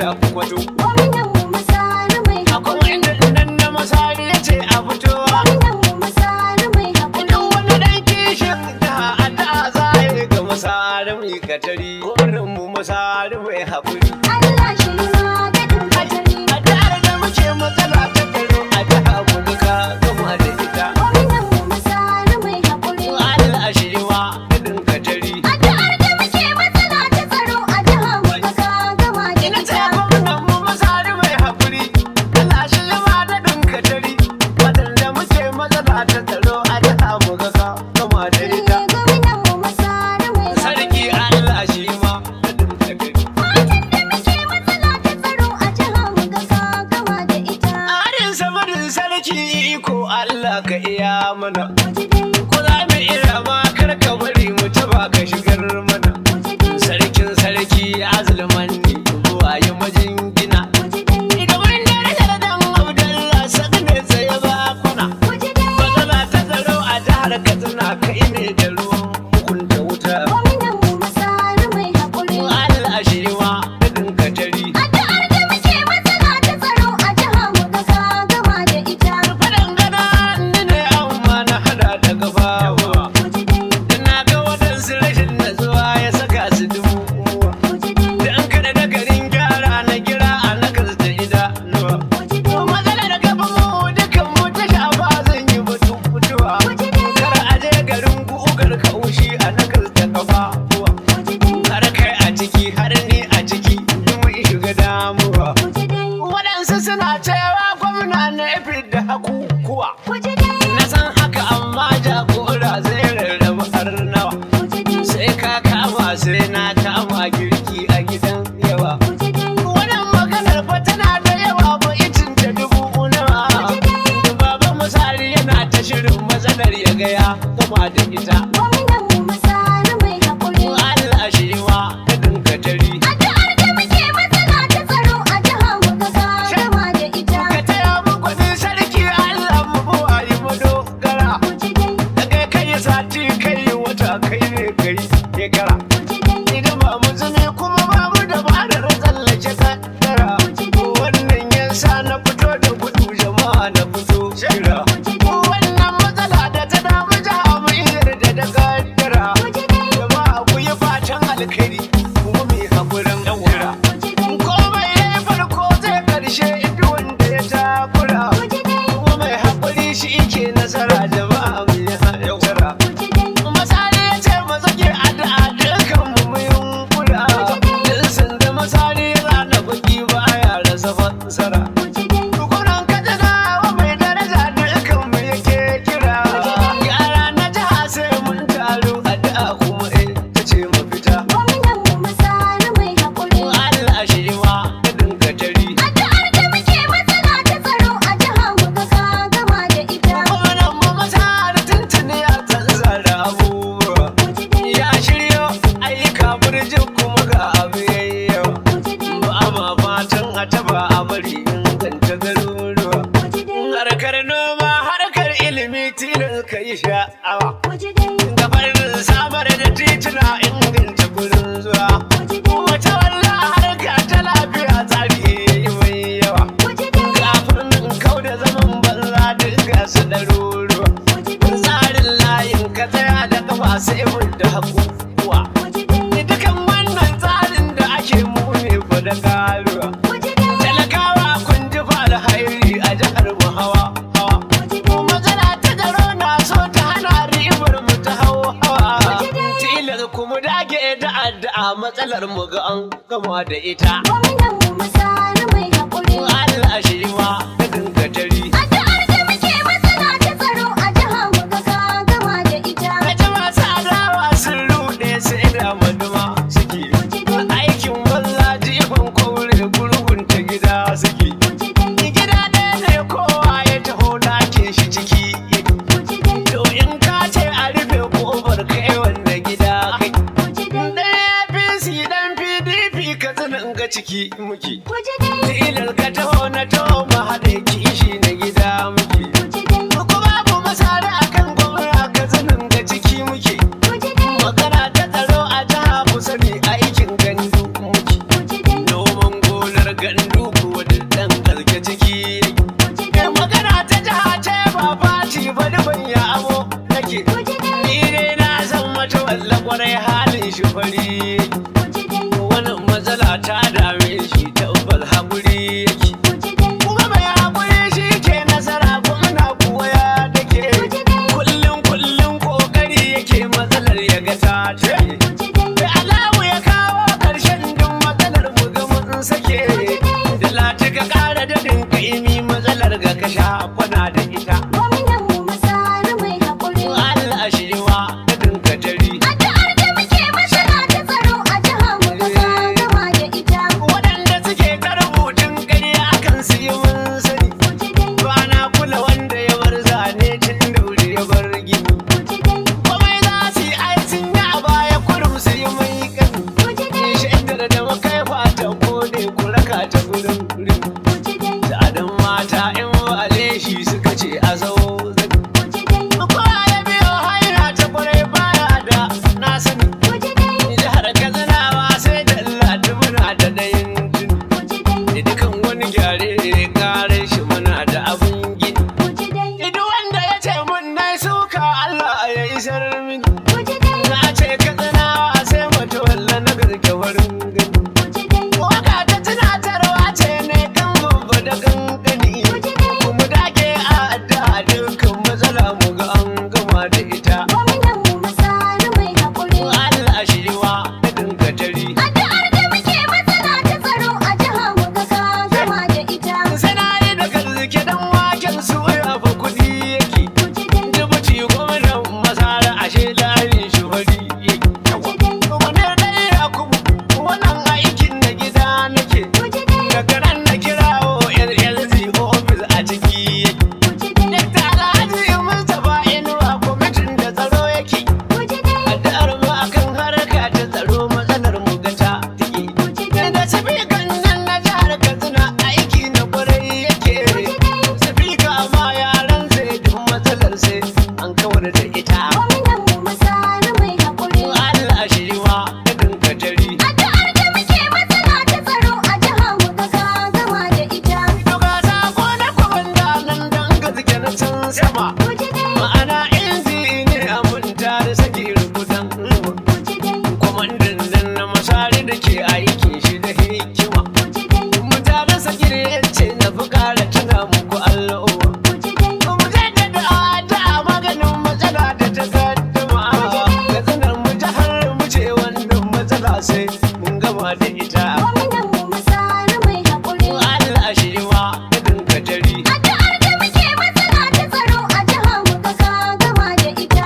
shafi kwato. Gwamnan mu Masari mai A kuma haƙuri. inda nan na Masari ya ce a fitowa. Gwamnan mu Masari mai haƙuri. Idan wani ɗan kishin jiha, addu'a za a yi ga Masari mai katari. Gwamnan mu Masari mai haƙuri. Allah shi ma daɗin katari. Addu'ar da muke, matsala ta tsaro a jiha mu duka gama da ita. Gwamnan mu Masari mai haƙuri. Allah shi ma daɗin katari. Addu'ar da muke, matsala ta tsaro a jiha mu ka gama da Ina ce ita. gwamnan mu Masari mai haƙuri. Allah shi ma daɗin katari. Waɗanda muke matsala ta tsaro a jiha mu ga gama da ita. Gwamnan mu Masari mai Sarki, haƙuri. Allah shi ma daɗin katari. Fatan da muke, matsala ta tsaro a jiha mu ga ka gama da ita. Arin samarin sarki, iko Allah ka iya mana. Muji dai, Ko za mu iya ma, kar ka bari mu taba ka shigar mana. muji dai, Sarkin sarki azulmanni, buwaye majingina. muji dai, Gaban darajar dan Abdallah ne tsaye ba kwana. muji dai. Matsala ta tsaro a jihar Katsina, kai ne da ruwan hukunta wuta. Gwamnan mu Masari mai haƙuri. Allah shi ma daɗin katari. Addu'ar da muke, matsala ta tsaro a jiha mu ga ka gama da ita. Faɗan gana ni ne, amma na hada da gafawa. Muji dai, Na ga waɗansu rashin natsuwa ya saka su dubu. muji dai, Dan kada da garin gyara na gira a nakasta idanuwa. muji dai, Matsalar gaban mu dukan mu ta shafa, zan yi batu mutuwa. muji dai, Kar a je garin gugar kaushi a nakasta kafafuwa. muji dai, Har kai a ciki, har ni a ciki, duk mun shiga damuwa. muji dai, Waɗansu suna cewa gwamna na da hakukuwa. muji dai, Na san haka, amma jagora zai rarraba har nawa. muji dai, Sai ka kama, sai na kama girki a gidan yawa. muji dai. Wannan maganar fa tana da yawa, ba itin ta dubu nawa. Baba Misali yana ta shirin matsalar ya gaya gama da ita. Gwamnan mu Masari mai haƙuri. Allah shi ma daɗin katari. Addu'ar da muke, matsala ta tsaro a jiha mu ga ka gama da ita. Ka taya mu gwanin sarki, Allah mu buwayi mu dogara. Muji dai, Da kai kai sati, kai wata, kai ne kai shekara. muji dai, Idan ba mu zumi kuma ba mu dabarar tsallake kaddara. Wannan yasa na fito da gudu, jama'a, na fito kira. Muji dai, Wannan matsala da ta damu jiha, mu yarda da kaddara. muji dai, Jama'a, ku yi fatan alkhairi kuma mu yi hakurin jira. muji dai, Komai ya yi farko zai karshe, duk wanda ya takura. muji dai, Kuma mai haƙuri shi ke nasara, jama'a, mu yi haƙura. muji dai. Masari ya ce mu zage addu'a, dukkan mu mu yunkura. Duk sanda Masari ya zana baki, ba ya rasa fassara. Muji dai, Gwamnan Katsinawa mai daraja, dukkan mu yake kira. Yara na jiha, sai mun taru, addu'a kuma ita ce mafita. Gwamnan mu Masari mai haƙuri. Allah shi ma daɗin katari. Addu'ar da muke, matsala ta tsaro a jiha mu ga ka gama da ita. Gwamnan mu Masari tuntuni ya canza da abubuwa. Muji dai, Ya shiryo ayyuka burjin, kuma ga abu yayyawa. muji dai, Ba ma fatan a taba, a bari inganta garuruwa. muji dai, Harkar noma, harkar ilimi, tilin ka yi sha'awa. muji dai, Gabanin samar da tituna, inganta gurin zuwa. muji dai, Wata walla harka ta lafiya, tsari yayi mai yawa. muji dai, Kafin kau da zaman banza, duka su ɗaruruwa. muji dai, Tsarin layin ka tsaya da kafa, sai mun da hakukuwa. muji dai, Dukan wannan tsarin da ake mune fa da karuwa. muji dai, Talakawa, kun ji fa alhairi a jihar mu hawa hawa. muji dai, Matsala ta tsaro na so ta hana ribar mu ta hau hawa. Tilas kuma dage da addu'a, matsalar mu ga an gama da ita. Gwamnan mu Masari mai haƙuri. Allah shi ma daɗin katari. Addu'ar da muke, matsala ta tsaro a jiha mu ga ka gama da ita. Kaji masu adawa sun ruɗe, sai da maduma suke. Muji dai, Aikin banza, jifan kwaure, gurgun ta gida suke. muji dai, Gida ɗaya ne, kowa ya taho ɗakin shi ciki yake. muji dai, To in ka ce a rufe kofar kai, wanda gida kai. muji dai, Dan APC, dan PDP, ka in ga ciki muke. muji dai, Tilar ka taho, na taho, mu haɗe kishi na gida muke. muji dai, Ko babu Masari akan gwamna, ka ga ciki muke. muji dai, Magana ta tsaro a jiha, ku sani aikin gandu muke. muji dai, Noman gonar Gandu kuwa duk ɗan gaske ciki. Ku ji Kai dai, magana ta jiha ce ba fati ba dubin ya amo nake. ku ji dai, Ni dai na san mata walla kwarai halin shi fari. ku ji dai, Wannan matsala ta dame shi tabbas haƙuri yake. ku ji dai, Kuma mai haƙuri shi ke nasara gwamna kuwa ya dake. Kullum kullum ƙoƙari yake matsalar ya ga ta ce. ku ji dai, Da alamu ya kawo ƙarshen duk matsalar mu ga mun sake. Da latika ƙara daɗin kaimi matsalar ga kasha kwana da ita. Gwamnan mu Masari mai haƙuri. Allah shi wa daɗin katari. Addu'ar da muke matsala ta tsaro a jiha mu ga ka gama da ita. Waɗanda suke ta rubutun ƙarya akan su yi mun sani. Ku ji dai, Ba na kula wanda ya bar zane tun da wuri ya bar gini. ku ji dai, Komai za su yi ai sun yi a baya kurum su yi mai kani. ku ji dai, Shaidar da makai fata ko ne ku raka ta gurin gurin. ku ji dai, Tsadan mata in wale shi suka ce a zo zani. ku ji dai, Kowa ya biyo haira ta kwarai baya da na sani. ku ji dai, Jihar Katsinawa sai da Ladi muna da ɗayan jini. ku ji dai, Da dukan wani gyare kare shi muna da abun gini. ku ji dai, Duk wanda ya ce mun nai suka Allah ya isar mini. ku ji dai, Na ce Katsinawa sai mata walla na garke farin gani. ku ji dai, Waka ta tunatarwa ce ne kan babba da kankani. ku ji dai. Mu dage a addu'a dukkan matsala mu ga an gama da ita. Gwamnan mu Masari mai haƙuri. Allah shi wa daɗin katari. Addu'ar da muke matsala ta tsaro a jiha mu ga ka gama da ita. Sanari da garzike dan waken suya fa kuɗi yake. Ku ji dai, Dubuci gwamnan masara ashe layin shi fari yake. ku ji dai, Wani ɗan Yakubu wannan aikin na gida nake. ku ji dai, Daga nan na kirawo LLC office a ciki yake. ku ji dai, Dakta Alhaji Mustapha Inuwa kwamitin da tsaro yake. ku ji dai, Addu'ar mu akan harka ta tsaro matsalar mu ga ta take. ku ji dai, Da sifikan nan na jihar Katsina aiki na kwarai yake. Sifika ma yaran sai duk matsalar sai an kawar da ita. Gwamnan mu Masari mai haƙuri. Allah shi wa daɗin katari. Addu'ar da muke matsala ta tsaro a jiha mu ga ka gama da ita. To ga sako na kwamanda nan dan gaske na can sama. Ku ji dai, Ma'ana injiniya mun tare saki rukudan. ku ji dai, Kwamandan nan na masari da ke aikin shi da hikima. ku ji dai, Mutanen sakir ya ce na fi ƙara tuna muku al'umma. ku ji dai, Mu jaddada addu'a maganin matsala da ta kaddama. Katsinar mu jihar mu ce wannan matsala sai mun gama da ita. Gwamnan mu Masari mai haƙuri. Allah shi wa daɗin katari. Addu'ar da muke matsala ta tsaro a jiha mu ga ka gama da ita.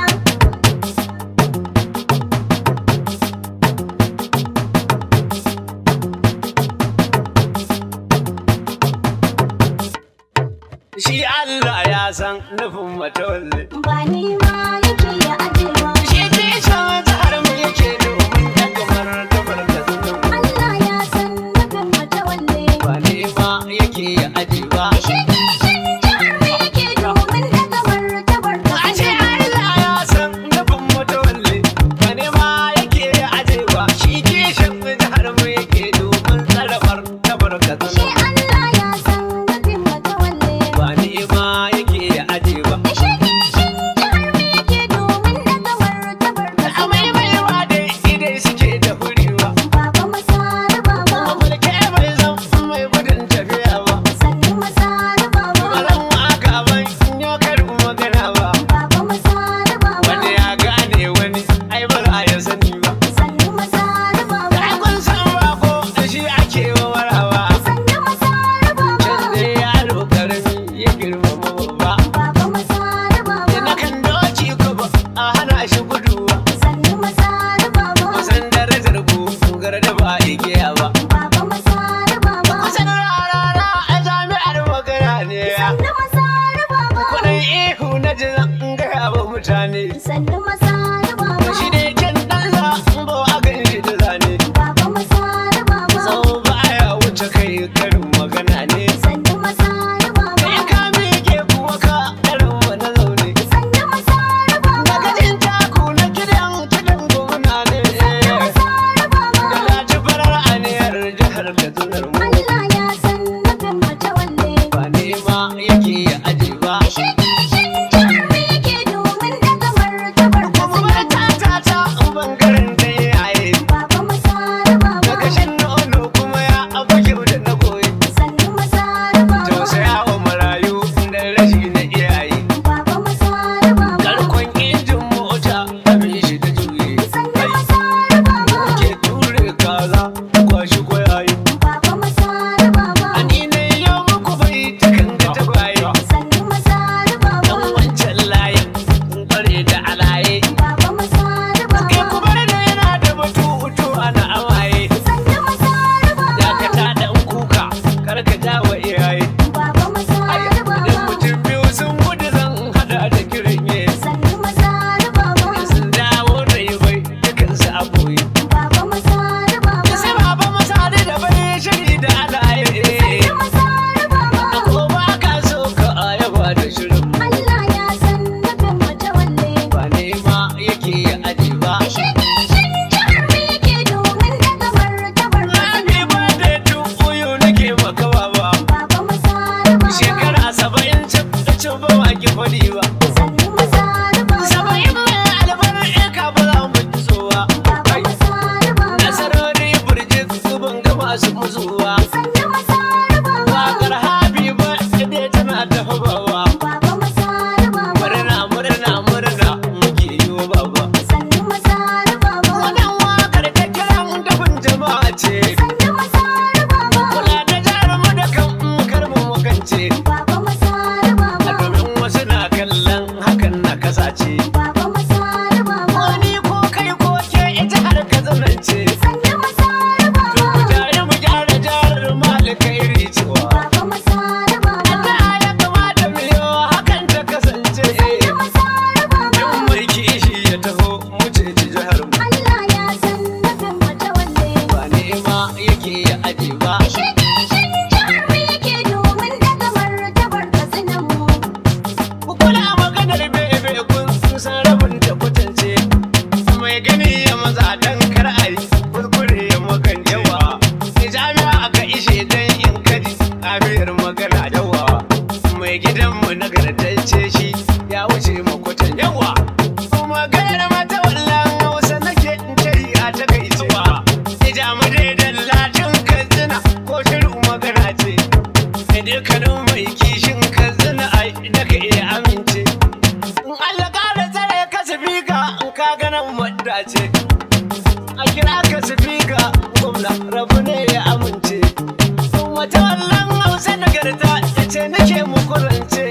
Shi Allah ya san nufin matawalle. Ba ni ma yake ya aje ba. Shi kishin jihar mu yake domin ya kamar gabar Katsinar mu. Allah ya san nufin matawalle. Ba ne ma yake ya aje ba. Shi kishin jihar mu yake domin daga martabar Ashe Katsina. Allah ya san nufin matawalle ba ne ma yake ya aje ba. Shi kishin jihar mu yake domin tsarafar tabar Shi Katsina. Allah ya san nufin matawalle. Ba ne ma yake ya aje ba. Shi kishin jihar mu yake domin daga cewa. Baba Masari Baba. Addu'a ya kamata mu yi hakan ta kasance. Sannu Masari Duk Baba. mai kishi ya taho mu ceci jihar mu. Allah ya san nufin matawalle. Ba nema yake ya aje ba. Shi kishin jihar mu yake domin daga martabar Katsinan mu. Ku kula maganar bebe kun san rabin ta kwatance. Mai gani ya maza dan kar a yi kuskure ya makan yawa. Jami'a aka ishe dan in kaji afiyar magana yawa. Mai gidanmu nagartacce shi ya wuce makwatan yawa. Maganar mata wallan Hausa nake in ce a takaice. Ijamu dai dallacin Katsina ko shiru magana ce. Dukkanin mai kishin Katsina ai da ka iya amince. In Allah ƙara tsare ka sifika in ka ganin wadda ce. A kira ka sifika gwamna rabu ne ya amince. Wata wallan Hausa nagarta ce nake muku rance.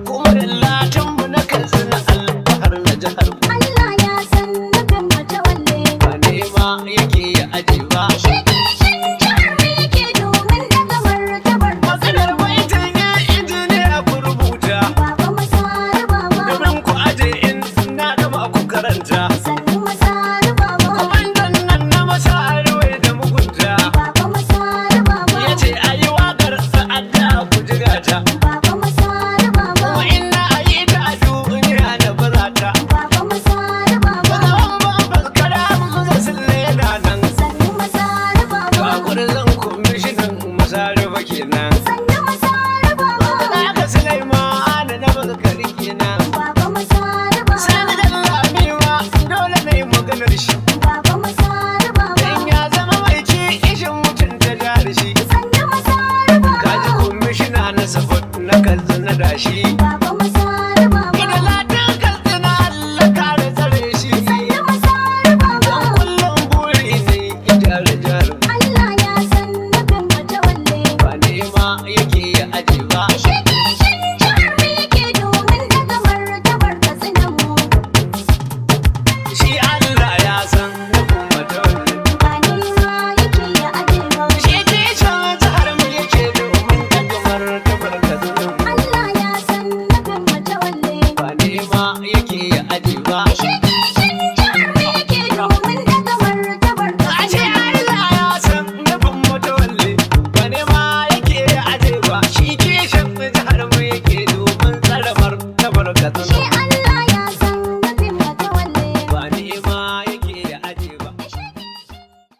Kuma dallatin mu na Katsina alfahar na jihar mu. Allah ya san nufin matawalle. Ba nema yake ya aje ba. Shi kishin jihar mu yake domin daga martabar Maganar Katsinan mu. baitin ya injiniya ku rubuta. Baba Masari Baba. Domin ku aje in na gama ku karanta. Sannu Masari Baba. Kwamandan nan na masa arwai da mugunta. Baba Masari Baba. Ya ce a yi waƙar ta'adda ku jiga ta. Baba Masari Baba. Kuma in na a yi ta a duniya na barata. Baba Masari Baba. Gaban ban kada mu zai yana nan. Sannu Masari Ba Baba. gwarzon kwamishinan masarauta kenan. Sannu Masari Baba. Aka Sulaimana na bakari kenan. Baba Masari Baba. Sani Dallami ma dole na yi maganar shi. Baba Masari Baba. Dan ya zama mai kishin mutunta jihar shi. Sannu Masari Baba. Kaji kwamishina na safot na Katsina da shi. Baba Masari Baba. Ida latin Katsina Allah kare tsare shi. Sannu Masari Baba. Dan kullum buri ne ita jihar. Allah ya san nufin matawalle. Ba nema yake